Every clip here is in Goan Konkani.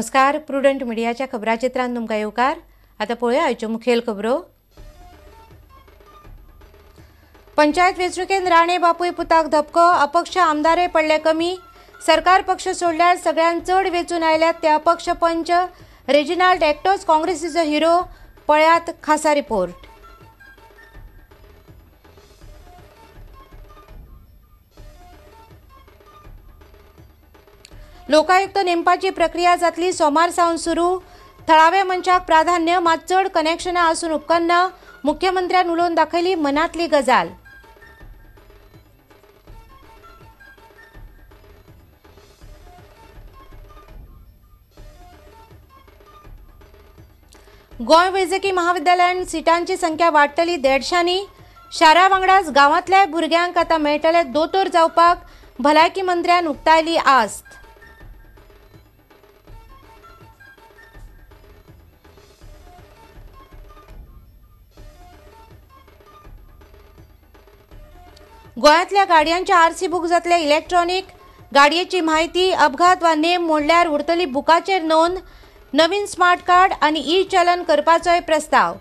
नमस्कार, प्रुडंट मिडियाच्या खबराचित्रांत तुमकां येवकार. आतां पळोवया आयच्यो मुखेल खबरो. पंचायत वेंचणुकेन राणे बापूय पुताक धपको, अपक्ष आमदारय पडले कमी. सरकार पक्ष सोडल्यार सगळ्यांत चड वेंचून आयल्यात ते अपक्ष पंच. रेजिनाल्ड एकटोच काँग्रेसीचो हिरो. पळयात खासा रिपोर्ट. लोकायुक्त नेमपाची प्रक्रिया जातली सोमार सावन सुरू. थळाव्या मनशाक प्राधान्य, मात चड कनेक्शनां आसून उपकारना. मुख्यमंत्र्यान उलोवन दाखयली मनांतली गजाल. गोंय वैजकी महाविद्यालयान सिटांची संख्या वाडटली 150नी. शारा वांगडाच गांवांतल्या भुरग्यांक आतां मेळटले दोतोर जावपाक भलायकी मंत्र्यान उक्तायली आस्त. गोंयांतल्या गाडयांचे आरसी बूक जातले इलेक्ट्रॉनिक. गाडयेची म्हायती, अपघात वा नेम मोडल्यार उरतली बुकाचेर नोंद. नवीन स्मार्ट कार्ड आनी ई चलन करपाचोय प्रस्ताव.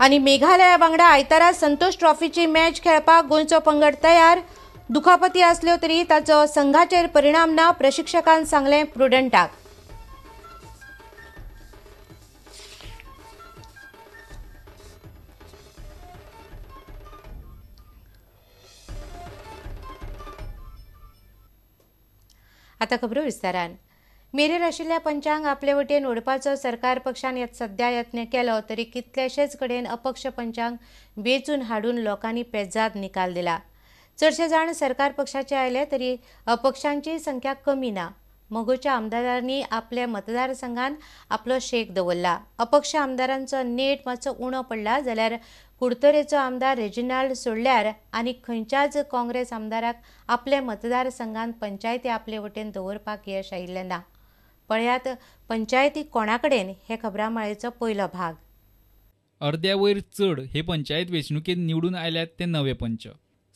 आनी मेघालया वांगडा आयतारा संतोष ट्रॉफीची मॅच खेळपाक गोंयचो पंगड तयार. दुखापती आसल्यो तरी ताचो संघाचेर परिणाम ना, प्रशिक्षकान सांगलें प्रुडंटाक. आतां खबरो विस्तारान. मेरेर आशिल्ल्या पंचांक आपले वटेन ओडपाचो सरकार पक्षान सद्या यत्न केलो तरी कितलेशेच कडेन अपक्ष पंचांक वेंचून हाडून लोकांनी पेजाद निकाल दिला. चडशे जाण सरकार पक्षाचे आयले तरी अपक्षांची संख्या कमी ना. मगोच्या आमदारांनी आपल्या मतदारसंघान आपलो शेक दवरला. अपक्ष आमदारांचो नेट मातसो उणो पडला जाल्यार कुडतरेचो आमदार रेजिनाल्ड सोडल्यार आनी खंयच्याच काँग्रेस आमदाराक आपल्या मतदारसंघान पंचायती आपले वटेन दवरपाक यश आयिल्लें ना. पळयात पंचायती कोणा कडेन हे खबरामाळेचो पयलो भाग. अर्द्या वयर चड हे पंचायत वेंचणुकेंत निवडून आयल्यात ते नवे पंच.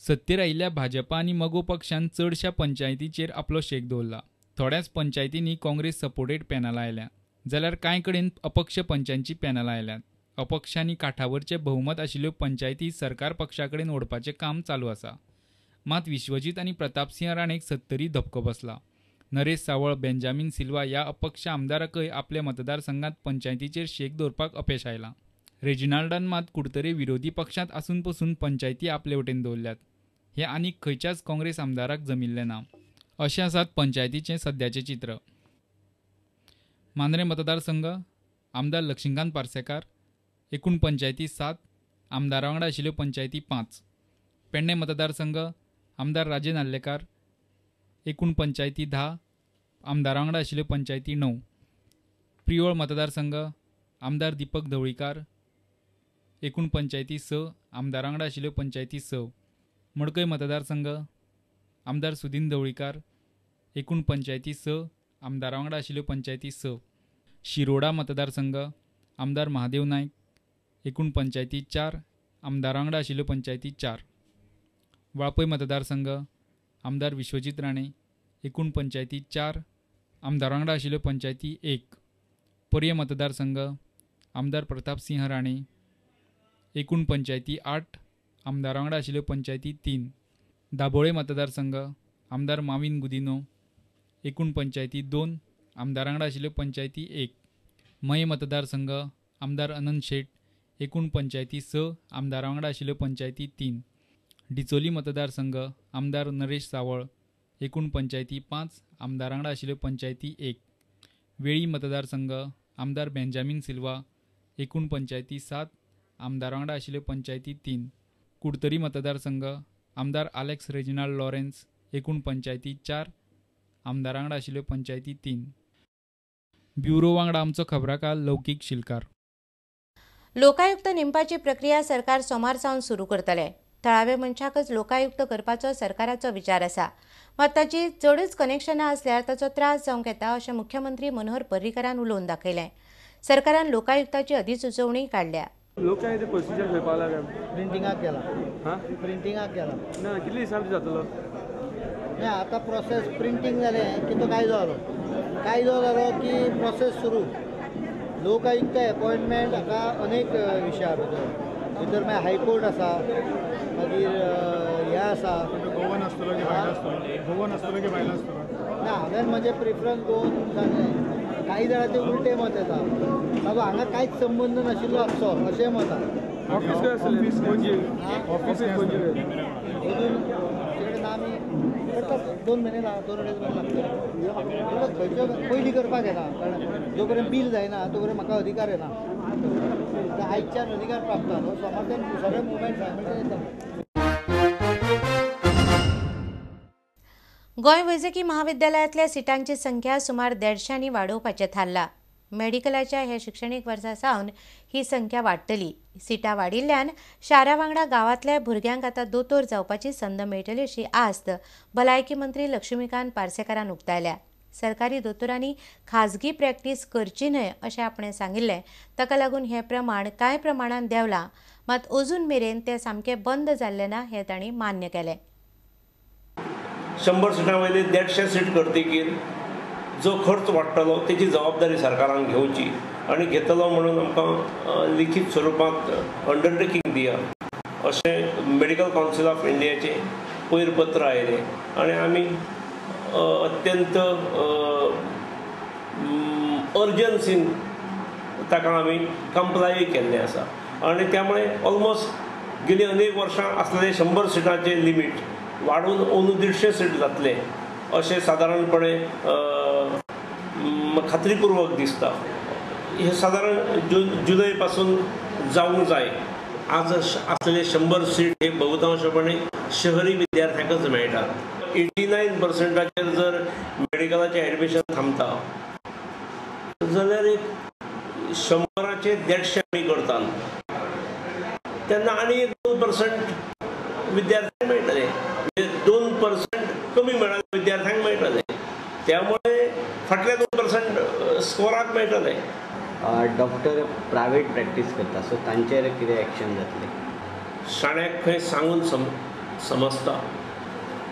सत्तेर आयिल्ल्या भाजपा आनी मगो पक्षान चडश्या पंचायतीचेर आपलो शेक दवरला. थोड्याच पंचायतींनी काँग्रेस सपोर्टेड पॅनलां आयल्या जाल्यार कांय कडेन अपक्ष पंचांची पॅनलां आयल्यात. अपक्षांनी काठावरचे बहुमत आशिल्ल्यो पंचायती सरकार पक्षा कडेन ओडपाचें काम चालू आसा. मात विश्वजीत आनी प्रतापसिंह राणेक सत्तरी धपको बसला. नरेश सावळ, बेंजामीन सिल्वा ह्या अपक्ष आमदाराकय आपल्या मतदारसंघात पंचायतीचेर शेक दवरपाक अपेश आयलां. रेजिनाल्डान मात कुडतरे विरोधी पक्षांत आसून पसून पंचायती आपले वटेन दवरल्यात. हें आनीक खंयच्याच काँग्रेस आमदाराक जमिल्लें ना. अशें आसात पंचायतीचें सद्याचें चित्र. मांद्रें मतदारसंघ आमदार लक्ष्मीकांत पार्सेकार, एकूण पंचायती 7, आमदारा वांगडा आशिल्ल्यो पंचायती 5. पेडणें मतदारसंघ आमदार राजेन आर्लेकार, एकूण पंचायती 10, आमदारा वांगडा आशिल्ल्यो पंचायती 9. प्रियोळ मतदारसंघ आमदार दीपक ढवळीकार, एकूण पंचायती 6, आमदारा वांगडा आशिल्ल्यो पंचायती 6. मडकय मतदारसंघ आमदार सुदीन ढवळीकार, एकूण पंचायती 6, आमदारा वांगडा आशिल्ल्यो पंचायती 6. शिरोडा मतदारसंघ आमदार महादेव नायक, एकूण पंचायती 4, आमदारा वांगडा आशिल्ल्यो पंचायती 4. वाळपय मतदारसंघ आमदार विश्वजीत राणे, एकूण पंचायती 4, आमदारा वांगडा आशिल्ल्यो पंचायती 1. पर्ये मतदारसंघ आमदार प्रतापसिंह राणे, एकूण पंचायती 8, आमदारा वांगडा आशिल्ल्यो पंचायती 3. दाबोळे मतदारसंघ आमदार माविन गुदिनो, एकूण पंचायती 2, आमदारा वांगडा आशिल्ल्यो पंचायती 1. मये मतदारसंघ आमदार अनंत शेट, एकूण पंचायती 6, आमदारा वांगडा आशिल्ल्यो पंचायती 3. डिचोली मतदारसंघ आमदार नरेश सावळ, एकूण पंचायती 5, आमदारा वांगडा आशिल्ल्यो पंचायती 1. वेळी मतदारसंघ आमदार बेंजामीन सिल्वा, एकूण पंचायती 7, आमदारा वांगडा आशिल्ल्यो पंचायती 3. कुडतरी मतदारसंघ आमदार आलेक्स रेजिनाल्ड लॉरेन्स, एकूण पंचायती 4, आमदारा वांगडा आशिल्ल्यो पंचायती 3. ब्युरो वांगडा आमचो खबराकार लौकीक शिलकार. लोकायुक्त नेमपाची प्रक्रिया सरकार सोमार सावन सुरू करतले. थळावे मनशाकच लोकायुक्त करपाचो सरकाराचो विचार आसा. मात ताची चडच कनेक्शनां आसल्यार ताचो त्रास जावंक येता अशें मुख्यमंत्री मनोहर पर्रीकरान उलोवन दाखयलें. सरकारान लोकायुक्ताची अधिसुचोवणी काडल्या. लोकशाही ते प्रोसिजर खंय पावला काय? प्रिंटिंगाक गेला. हां, प्रिंटिंगाक गेला ना. कितले दिसां जातलो? ना, आतां प्रोसेस प्रिंटींग जालें की तो कायदो जालो, कायदो जालो की प्रोसेस सुरू. लोक आयुक्त एपॉयंटमेंट हाका अनेक विशय आहा भितर, भितर मागीर हायकोर्ट आसा, मागीर हें आसा. गोवन आसतलो की भायलो आसतलो? गोवन आसतलो की भायलो आसतलो? ना, हांवें म्हजें प्रिफरन्स गोवन सांगलें. कांय जाणांचें उलटें मत येता, बाबा हांगा कांयच संबंद नाशिल्लो आसचो अशें मत आसा. ऑफीस खंय आसलें? पणजी ऑफीस. पणजी अजून आमचे कडेन आमी करतात. 2 म्हयने, 2-2.5 म्हयने लागतले. खंयच्यो पयलीं करपाक येना, कारण जो पर्यंत बील जायना तो पर्यंत म्हाका अधिकार येना. आयच्यान अधिकार प्राप्त जालो, सोमारच्यान सगळे मुवमेंट सायमल्टेनियस जाता. गोंय वैजकी महाविद्यालयांतल्या सिटांची संख्या सुमार 150 वाडोवपाचें थारलां. मेडिकलाच्या ह्या शिक्षणीक वर्सा सावन ही संख्या वाडटली. सिटां वाडिल्ल्यान शारा वांगडा गांवांतल्या भुरग्यांक आतां दोतोर जावपाची संद मेळटली अशी आस्त भलायकी मंत्री लक्ष्मीकांत पार्सेकारान उक्तायल्या. सरकारी दोतोरांनी खाजगी प्रॅक्टीस करची न्हय अशें आपणें सांगिल्लें. ताका लागून हें प्रमाण कांय प्रमाणान देंवलां, मात अजून मेरेन तें सामकें बंद जाल्लें ना हें तांणी मान्य केलें. 100 सिटां वयले 150 सीट करतकीर जो खर्च वाडटलो तेची जबाबदारी सरकारान घेवची आनी घेतलो म्हणून आमकां लिखीत स्वरुपांत अंडरटेकींग दिया अशें मेडिकल कावन्सील ऑफ इंडियाचें पयर पत्र आयलें आनी आमी अत्यंत अर्जन्सीन ताका आमी कंप्लाय केल्लें आसा आनी त्यामुळे ऑलमोस्ट गेली अनेक वर्सां आसलेले 100 सिटांचें लिमीट वाडून अंदू 150 सीट जातले अशें सादारणपणे खात्रीपूर्वक दिसता. हे सादारण जुलय पासून जावंक जाय. आज आसलेले 100 सीट हे बहुतांशपणे शहरी विद्यार्थ्यांकच मेळटात. 89% जर मेडिकलाचें एडमिशन थांबता जाल्यार एक 100 150 आमी करतात तेन्ना आनी एक 2% विद्यार्थ्यांक मेळटले, म्हणजे 2% कमी मेळ्ळ्यार विद्यार्थ्यांक मेळटले, त्यामुळे फाटले 2% स्कोराक मेळटले. डॉक्टर प्रायवेट प्रॅक्टीस करता, सो तांचेर कितें एक्शन जातलें? शाण्याक खंय सांगून समजता.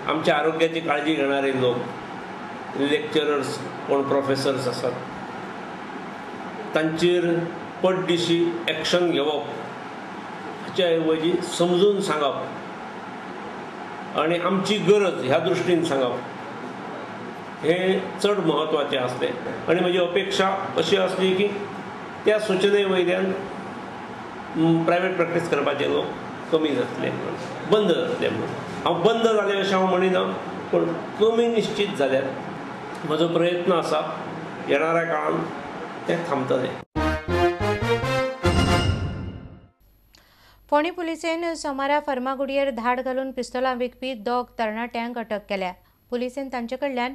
आमच्या आरोग्याची काळजी घेणारे लोक, लेक्चरर्स कोण प्रोफेसर्स आसात तांचेर पटदिशी एक्शन घेवप हाच्या ऐवजी समजून सांगप आनी आमची गरज ह्या दृश्टीन सांगप हें चड म्हत्वाचें आसलें. आनी म्हजी अपेक्षा अशी आसली की त्या सुचने वयल्यान प्रायवेट प्रॅक्टीस करपाचे लोक कमी जातले म्हणून, बंद जातले म्हणून. हांव बंद जालें अशें हांव म्हणिना, पूण कमी निश्चीत जाल्यार म्हजो प्रयत्न आसा येणाऱ्या काळान तें थांबतलें. फोंडें पुलिसेन सोमारा फर्मागुडयेर धाड घालून पिस्तोलां विकपी 2 तरणाट्यांक अटक केल्या. पुलिसेन तांचे कडल्यान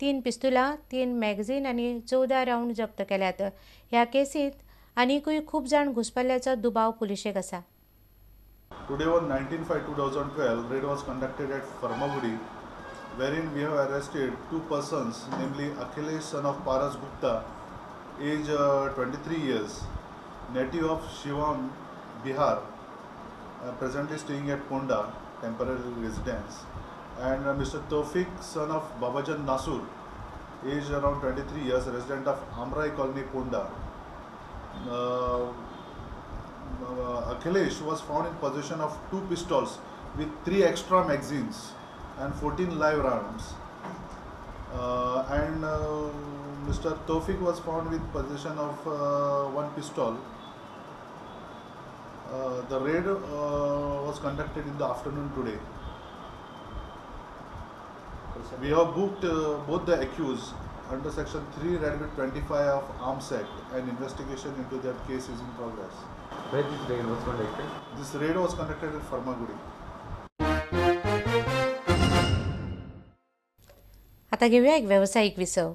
3 पिस्तुलां, 3 मॅगझीन आनी 14 रावंड जप्त केल्यात. ह्या केसींत आनीकूय खूब जाण घुसपल्ल्याचो दुबाव पुलिशेक आसा. Today on 19/5/2012, raid was conducted at Farmagudi, wherein we have arrested 2 persons, namely Akhilesh son of Paras Gupta, age 23 years, native of Shivam, Bihar, presently staying at Ponda, temporary residence, and Mr. Tawfiq son of Babajan Nasur, age around 23 years, resident of Amrai Colony, Ponda. Akhilesh was found in possession of 2 pistols with 3 extra magazines and 14 live rounds, and Mr. Tawfiq was found with possession of 1 pistol. The raid was conducted in the afternoon today. We have booked both the accused under section 3(25) of Arms Act, and investigation into that case is in progress. Where this raid was conducted? This raid was conducted at Farmagudi. आता घेऊया एक व्यावसायिक विसव.